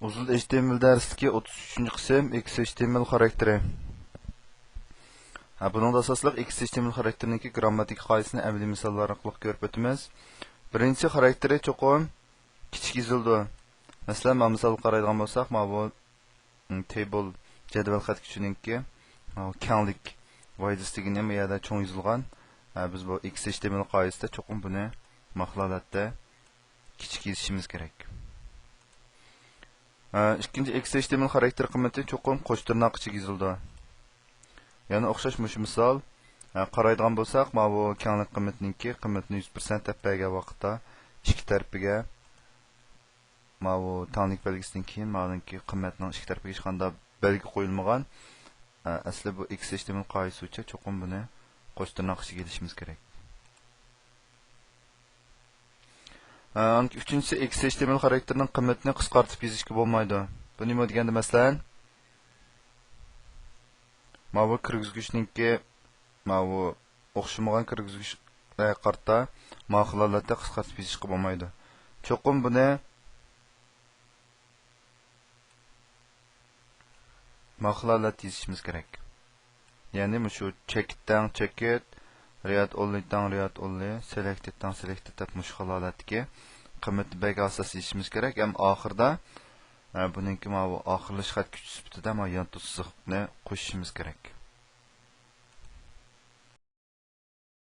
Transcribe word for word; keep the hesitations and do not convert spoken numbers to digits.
ئۇزۇن ئېچ تى ئېم ئېل دەرسلىكى ئوتتۇز ئۈچىنچى قىسىم، ئېكس ئېچ تى ئېم ئېل خاراكتېرى. ھە، بۇنىڭدا ئاساسلىق ئېكس ئېچ تى ئېم ئېل خاراكتېرىنىڭكى گرامماتىكا قائىدىسىنى ئەمەلىي مىساللار ئارقىلىق كۆرۈپ ئۆتىمىز. بىرىنچىسى، خاراكتېرى چوقۇم كىچىك يېزىلىدۇ. مەسىلەن، مانا مىسالغا قارايدىغان بولساق، مانا بۇ، م، تېبىل، جەدۋەل خەت كۈچىنىڭكى، مانا بۇ كەڭلىك ۋايدىسى دېگىنى بۇ يەردە چوڭ يېزىلغان. ھە، بىز بۇ ئېكس ئېچ تى ئېم ئېل قائىدىسىدە چوقۇم بۇنى ماقۇل ھالەتتە كىچىك يېزىشىمىز كېرەك. ھە، ئىككىنچى، ئېكس ئېچ تى ئېم ئېل خاراكتېر قىممىتى چوقۇم قوش تىرناق ئىچىگە يېزىلىدۇ. يەنە ئوخشاش مۇشۇ مىسال. ھە، قارايدىغان بولساق، مانا بۇ كەڭلىك قىممىتىنىڭكى قىممىتىنى يۈز پىرسەنت دەپ بەرگەن ۋاقىتتا ئىككى تەرىپىگە، مانا بۇ تەڭلىك بەلگىسىدىن كېيىن مانىڭكى قىممەتنىڭ ئىككى تەرىپىگە ھېچقانداق بەلگە قويۇلمىغان. ھە، ئەسلى بۇ ئېكس ئېچ تى ئېم ئېل قائىدىسى بويىچە چوقۇم بۇنى قوش تىرناق ئىچىگە ئېلىشىمىز كېرەك. ھە، ئۈچىنچىسى، ئېكس ئېچ تى ئېم ئېل خاراكتېرىنىڭ قىممىتىنى قىسقارتىپ يېزىشكە بولمايدۇ. بۇ نېمە دېگەندە، مەسىلەن، ماۋۇ كىرگۈزگۈچنىڭكى، ماۋۇ ئوخشىمىغان كىرگۈزگۈچكە قارىتا ماقۇل ھالەتتە قىسقارتىپ يېزىشقا بولمايدۇ. چوقۇم بۇنى ماقۇل ھالەتتە يېزىشىمىز كېرەك. يەنى مۇشۇ چېكىت تەڭ چېكىت، رىياد ئونلى تەڭ رىياد ئونلى، سېلېكتېد تەڭ سېلېكتېد دەپ مۇشۇ خىل ھالەتتىكى قىممىتى بەگ ئاساس يېزىشىمىز كېرەك. ھەم ئاخىرىدا، ئە، بۇنىڭكى ماۋۇ ئاخىرلىشىش خەت كۈچى سۈپىتىدە ماۋۇ يانتۇ سىزىقنى قوشۇشىمىز كېرەك.